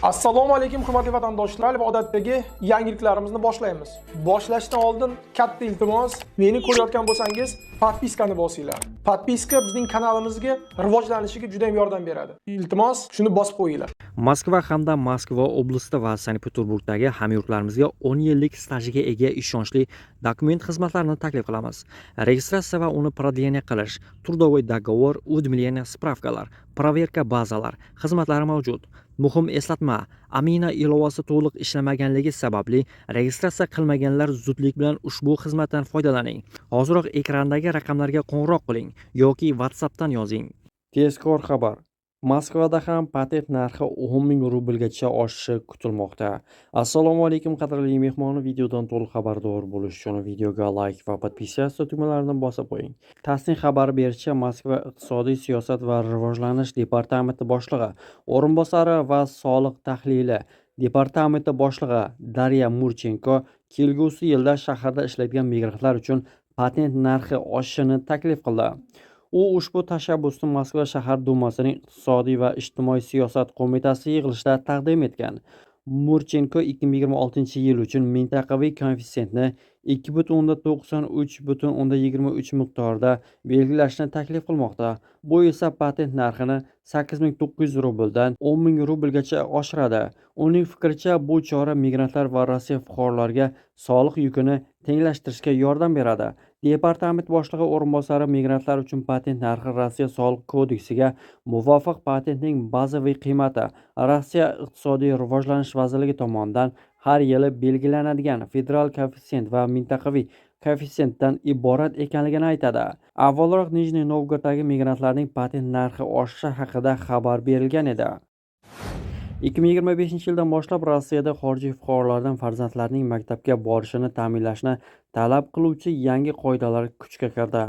Assalomu alaykum, hurmatli vatandoshlar, va odatdagi yangiliklarimizni boshlaymiz. Boshlashdan oldin katta iltimos, meni ko'rayotgan bo'lsangiz, подписка ni bosinglar. Подписка bizning kanalimizga rivojlanishiga juda ham yordam beradi. Iltimos, shuni bosib qo'yinglar. Moskva hamda Moskva oblasti va Sankt-Peterburgdagi hamyurtlarimizga 10 yillik stajiga ega ishonchli dokument xizmatlarini taklif qilamiz. Registratsiya va uni продление qilish, трудовой договор, уведомление, справка lar, проверка bazalar xizmatlari mavjud. Muhim eslatma: Amina ilovasi to'liq ishlamaganligi sababli registratsiya qilmaganlar zudlik bilan ushbu xizmatdan foydalaning. Hoziroq ekrandagi raqamlarga qo'ng'iroq qiling yoki WhatsAppdan yozing. Tezkor xabar: Moskvada ham patent narxi 10 ming rublgacha oshishi kutilmoqda. Assalomu alaykum, qadrli mehmon. Videodan to'liq xabardor bo'lish uchun videoga layk va подписаться tugmalarini bosib qo'ying. TASSning xabar berishicha, Moskva iqtisodiy siyosat va rivojlanish departamenti boshlig'i o'rinbosari va soliq tahlili departamenti boshlig'i Darya Murchenko kelgusi yilda shaharda ishlaydigan migrantlar uchun patent narxi oshishini taklif qildi. U ushbu tashabbusni Moskva shahar dumasining iqtisodiy va ijtimoiy siyosat qo'mitasi yig'ilishida taqdim etgan. Murchenko 2026-yil uchun mintaqaviy koeffitsiyentni 2,93,23 miqdorida belgilashni taklif qilmoqda. Bu esa patent narxini 8900 rubldan 10 ming rublgacha oshiradi. Uning fikricha, bu chora migrantlar va Rossiya fuqarolariga soliq yukini tenglashtirishga yordam beradi. Departament boshlig'i o'rinbosari migrantlar uchun patent narxi Rossiya soliq kodeksiga muvofiq patentning bazaviy qiymati, Rossiya iqtisodiy rivojlanish vazirligi tomonidan har yili belgilanadigan federal koeffitsient va mintaqaviy koeffitsiyentdan iborat ekanligini aytadi. Avvalroq Nijniy Novgoroddagi migrantlarning patent narxi oshishi haqida xabar berilgan edi. 2025-yildan boshlab Rossiyada xorijiy fuqarolardan farzandlarining maktabga borishini ta'minlashni talab qiluvchi yangi qoidalar kuchga kirdi.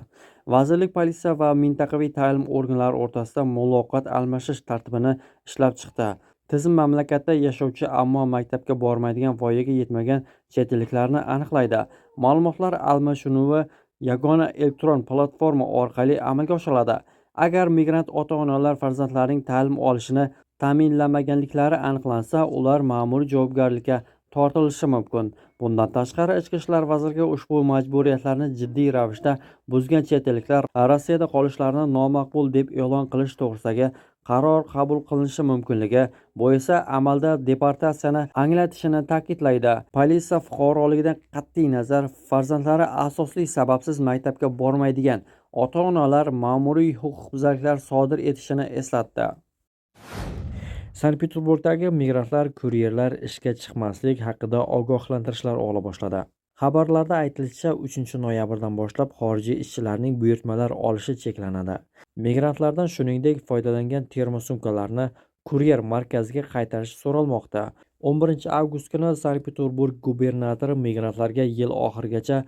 Vazirlik politsiya va mintaqaviy ta'lim organlari o'rtasida muloqot almashish tartibini ishlab chiqdi. Tizim mamlakatda yashovchi, ammo maktabga bormaydigan voyaga yetmagan chet elliklarni aniqlaydi. Ma'lumotlar almashinuvi yagona elektron platforma orqali amalga oshiriladi. Agar migrant ota-onalar farzandlarining ta'lim olishini ta'minlamaganliklari aniqlansa, ular ma'muriy javobgarlikka tortilishi mumkin. Bundan tashqari, Ichki ishlar vazirligi ushbu majburiyatlarni jiddiy ravishda buzgan chet elliklar Rossiyada qolishlarini nomaqbul deb e'lon qilish to'g'risidagi qaror qabul qilinishi mumkinligi, bu esa amalda deportatsiyani anglatishini ta'kidlaydi. Politsiya fuqaroligidan qat'iy nazar farzandlari asosli sababsiz maktabga bormaydigan ota-onalar ma'muriy huquqbuzarliklar sodir etishini eslatdi. Sankt-Peterburgdagi migrantlar kuryerlar ishga chiqmaslik haqida ogohlantirishlar ola boshladi. Xabarlarda aytilishicha, 3-noyabrdan boshlab xorijiy ishchilarning buyurtmalar olishi cheklanadi. Migrantlardan, shuningdek, foydalangan termosumkalarni kuryer markaziga qaytarish so'ralmoqda. 11-avgust kuni Sankt-Peterburg gubernatori migrantlarga yil oxirigacha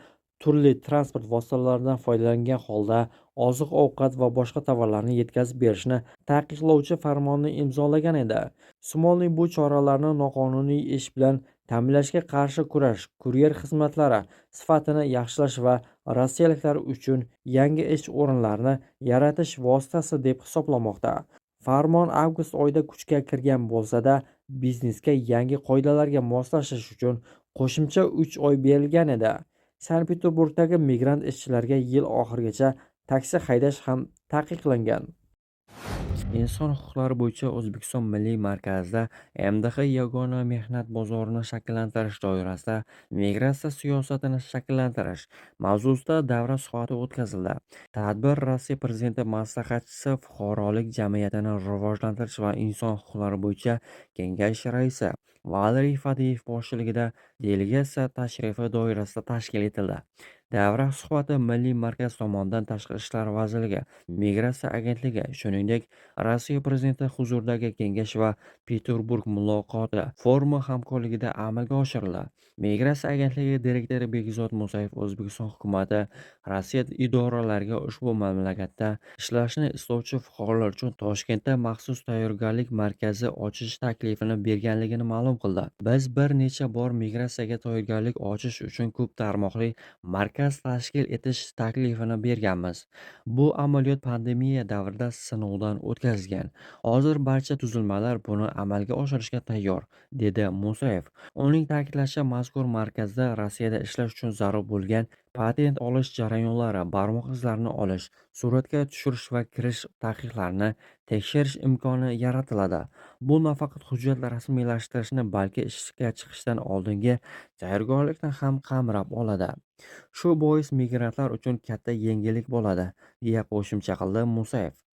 turli transport vositalaridan foydalangan holda oziq-ovqat va boshqa tovarlarni yetkazib berishni taqiqlovchi farmonni imzolagan edi. Smolniy bu choralarni noqonuniy ish bilan ta'minlashga qarshi kurash, kuryer xizmatlari sifatini yaxshilash va rossiyaliklar uchun yangi ish o'rinlarini yaratish vositasi deb hisoblamoqda. Farmon avgust oyida kuchga kirgan bo'lsa-da, biznesga yangi qoidalarga moslashish uchun qo'shimcha 3 oy berilgan edi. Sankt-Peterburgdagi migrant ishchilarga yil oxirigacha taksi haydash ham taqiqlangan. Inson huquqlari bo'yicha O'zbekiston Milliy markazida MDH yagona mehnat bozorini shakllantirish doirasida migratsiya siyosatini shakllantirish mavzusida davra suhbati o'tkazildi. Tadbir Rossiya Prezidenti maslahatchisi, Fuqarolik jamiyatini rivojlantirish va inson huquqlari bo'yicha kengash raisi Valeriy Fadeyev boshchiligida delegatsiya tashrifi doirasida tashkil etildi. Davra suhbati Milliy markaz tomonidan Tashqi ishlar vazirligi, Migratsiya agentligi, shuningdek, Rossiya Prezidenti huzuridagi Kengash va Peterburg muloqoti forumi hamkorligida amalga oshirildi. Migratsiya agentligi direktori Bekzod Musayev O'zbekiston hukumati Rossiya idoralariga ushbu mamlakatda ishlashni istovchi fuqarolar uchun Toshkentda maxsus tayyorgarlik markazi ochish taklifini berganligini ma'lum qildi. "Biz bir necha bor migratsiyaga tayyorgarlik ochish uchun ko'p tarmoqli markaz markaz tashkil etish taklifini berganmiz. Bu amaliyot pandemiya davrida sinovdan o'tkazilgan. Hozir barcha tuzilmalar buni amalga oshirishga tayyor, dedi Musayev. Uning ta'kidlashicha, mazkur markazda Rossiyada ishlash uchun zarur bo'lgan patent olish jarayonlari, barmoq izlarini olish, suratga tushirish va kirish taqiqlarini tekshirish imkoni yaratiladi. Bu nafaqat hujjat rasmiylashtirishni, balki ishga chiqishdan oldingi tayyorgarlikni ham qamrab oladi. Shu bois migrantlar uchun katta yengillik bo'ladi, deya qo'shimcha qildi Musayev.